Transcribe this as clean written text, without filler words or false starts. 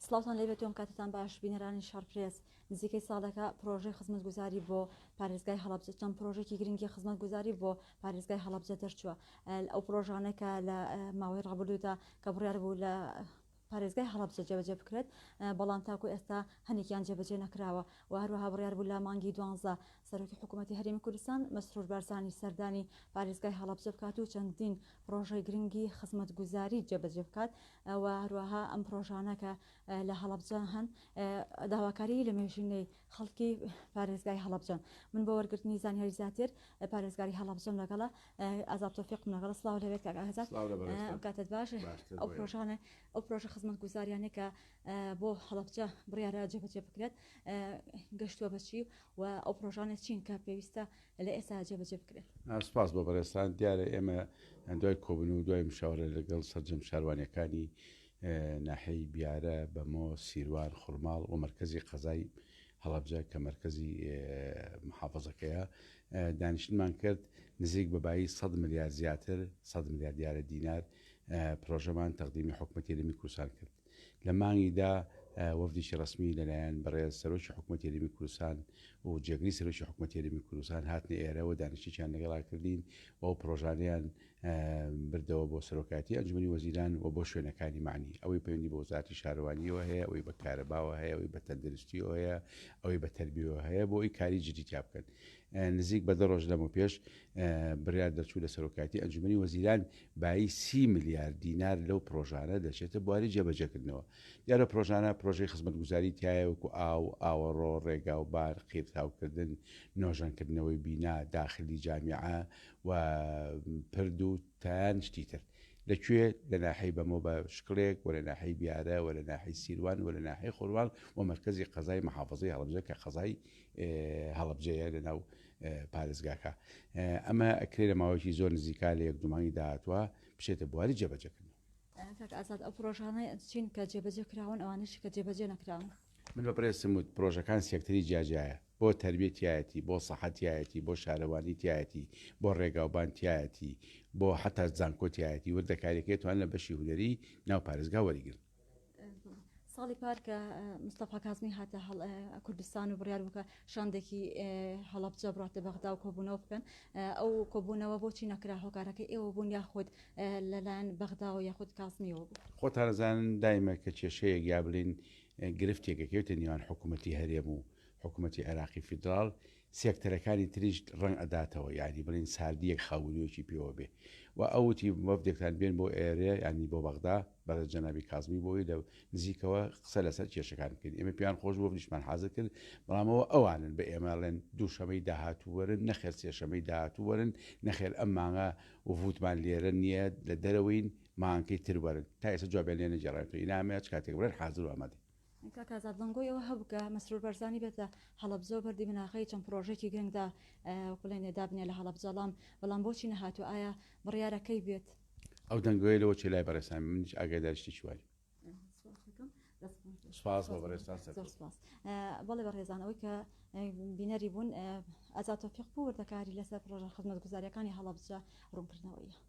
سڵاوتان لێبێت و ئەم کاتەتان باش بینەرانی شارپرێس نزیکەی ساڵێکە پرۆژەی خزمەتگوزاری بۆ پارێزگای هەڵەبجە چەند پرۆژێکی گرنگی خزمەتگوزاری بۆ پارێزگای هەڵەبجە دەرچووە ئەو پرۆژانە کە لە ماوەی ڕابردوودا کە بڕیار بوو لە پارێزگای هەڵەبجە جێبەجێ بکرێت بەڵام تاکو ئێستا هەنێکیان جێبەجێ نەکراوە و هەروەها بڕیار بوو لە مانگی دوانزە سەرۆکی حکوومەتی هەرێمی کوردستان مەسرور بارزانی سەردانی پارێزگای هەڵەبجە بکات و چەندین پرۆژەی گرنگی خزمەتگوزاری جێبەجێ بکات و هەروەها ئەم پرۆژانە کە لە هەڵەبجە هەن داواکاری لە مێژینەی خەڵکی پارێزگای هەڵەبجەن. من بۆ وەرگرتنی زانیاری زیاتر پارێزگاری هەڵەبجەم لەگەڵە ئازاد تۆفیقم لەگەڵە. سڵاو لەوێت کاک ئازاد. کاتت باش. ئەو پرۆژانە ئەو پرۆژە خزمەتگوزاریانەی کە بۆ هەڵەبجە بڕیارە جێبەجێ بکرێت گەشتووە بەچی و ئەو پرۆژانە چین کە پێویستە لە ئێستا جێبەجێ بکرێت؟ سپاس بۆ بەڕێزتان. دیارە ئێمە دوای کۆبوون و دوای مشاورە لەگەڵ سەرجەم شاروانیەکانی ناحیەی بیارە، بەمۆ، سیروان، خورماڵ و مەرکەزی قەزای هەڵەبجە کە مەرکەزی محافزەکەیە دانیشتنمان کرد نزیک بە بایی 100 ملیار زیاتر 100 ملیار دیارە دینار پرۆژەمان تەقدیمی حکومەتی هەرێمی کوردستان کرد. لە مانگی دا وەفدێکی ڕەسمی لەلایەن بەڕێز سەرۆکی حکومەتی هەرێمی کوردستان و جێگری سەرۆکی حکومەتی هەرێمی کوردستان هاتنە ئێرە و دانیشتێکیان لەگەڵا کردین و ئەو پرۆژانەیان بردەوە بۆ سەرۆکایەتی ئەنجومەنی وەزیران و بۆ شوێنەکانی مەعنی ئەوەی پەیوەندی بە وەزارەتی شارەوانیەوە هەیە، ئەوەی بە کارەباوە هەیە، ئەوەی بە تەندروستیەوە هەیە، ئەوەی بە تەربیەوە هەیە بۆ ئەوەی کاری جدی تیا بکەن. نزیک بە دە ڕۆژ لەمەوپێش بڕیار دەرچوو لە سەرۆکایەتی ئەنجومەنی وەزیران بایی سی ملیار دینار لەو پڕۆژانە دەچێتە بواری جێبەجێکردنەوە. دیارە پڕۆژانە پڕۆژەی خزمەتگوزاری تیایە وەکو ئاو، ئاوەڕۆ، ڕێگاوبان، قیرتاوکردن، نۆژەنکردنەوەی بینا، داخلی جامیعە و پرد و تایان شتی تر. لە کوێ؟ لە ناحیەی بەمۆ بە شکڵێک و لە ناحیەی بیارە و لە ناحیەی سیروان و لە ناحیەی خۆرواڵ و مەرکەزی قەزای محافەزەی هەڵەبجە کە قەزای هەڵەبجەیە لە ناو پارێزگاکە. ئەمە ئەکرێ لە ماوەیەکی زۆر نزیکا لە یەک دوو مانگی داهاتووە بچێتە بواری جێبەجێکردنەوە. کاک ئازاد ئەو پرۆژانە چین کە جێبەجێ کراون ئەوانەشی کە جێبەجێ نەکراون؟ من بە بەڕێزتم وت پرۆژەکان سێکتەری جیاجیایە بۆ تەربیە تیایەتی بۆ سەحە تیایەتی بۆ شارەوانی تیایەتی بۆ ڕێگاوبان تیایەتی بۆ حەتا زانکۆ تیایەتی وردەکاریەکەی توان لە بەشی هونەری ناو پارێزگا وەریگرن. ساڵی پار کە مستەفا کازمی هاتە کوردستان و بڕیار بوو کە شاندێکی هەڵەبجە بڕاتە بەغدا و کۆبوونەوە بکەن ئەو کۆبوونەوە بۆچی نەکرا هۆکارەکەی ئێوە بوون یاخود لەلایەن بەغدا و یاخود کازمیەوە بوو؟ خۆتان ئەزانن دایمە کە کێشەیەک یا بڵێین گرفتێک ئەکەوێتە نێوان حکوومەتی هەرێم و حکوومەتی عێراقی فیدراڵ سێکتەرەکانی تریش ڕەنگ ئەداتەوە یانی بڵێین ساردییەک خاوبوونەوەیەکی پێوە بێ و ئەو وتی وەفدێکتان بێن بۆ ئێرە یانی بۆ بەغدا بەڕێز جەنابی کازمی بۆ ئەوەی لە نزیکەوە قسە لەسەر کێشەکان بکەین ئێمە پێیان خۆش بوو وەفدیشمان حازر کرد بەڵام ئەوە ئەوانن بە ئێمە ئەڵێن دووشەمەی داهاتوو وەرن نەخێر سێشەمەی داهاتوو وەرن نەخێر ئەم مانگە وفودمان لێرە نییە لە دەرەوەین مانگەکەی تر وەرن تا ئێستا جوابیان لێ نەگێڕاوینەتەوە ئینامە چ کاتێک بڵێن حازر و ئامادەین. کاک ئازاد دەنگۆی ئەوە هەبوو کە مەسرور بەرزانی بێتە هەڵەبجە و بەردی بناغەی چەند پرۆژەیەکی گرنگدا بڵێن دابنێ لە هەڵەبجە ڵام بەڵام بۆچی نەهاتوو ئایا بڕیارە کەی بێت؟ ئەو دەنگۆیە لەوە چێ لای بەڕێزتان منیش ئاگاداری شتێکی وانیم. سپاس بۆ بەڕێزتان زۆر سپاس. بەڵێ بەڕێزان ئەوەی کە بینەری بوون ئازاد تۆفیق بوو وردەکاری لەسەر پرۆژە خزمەتگوزاریەکانی هەڵەبجە ڕوونکردنەوەیە.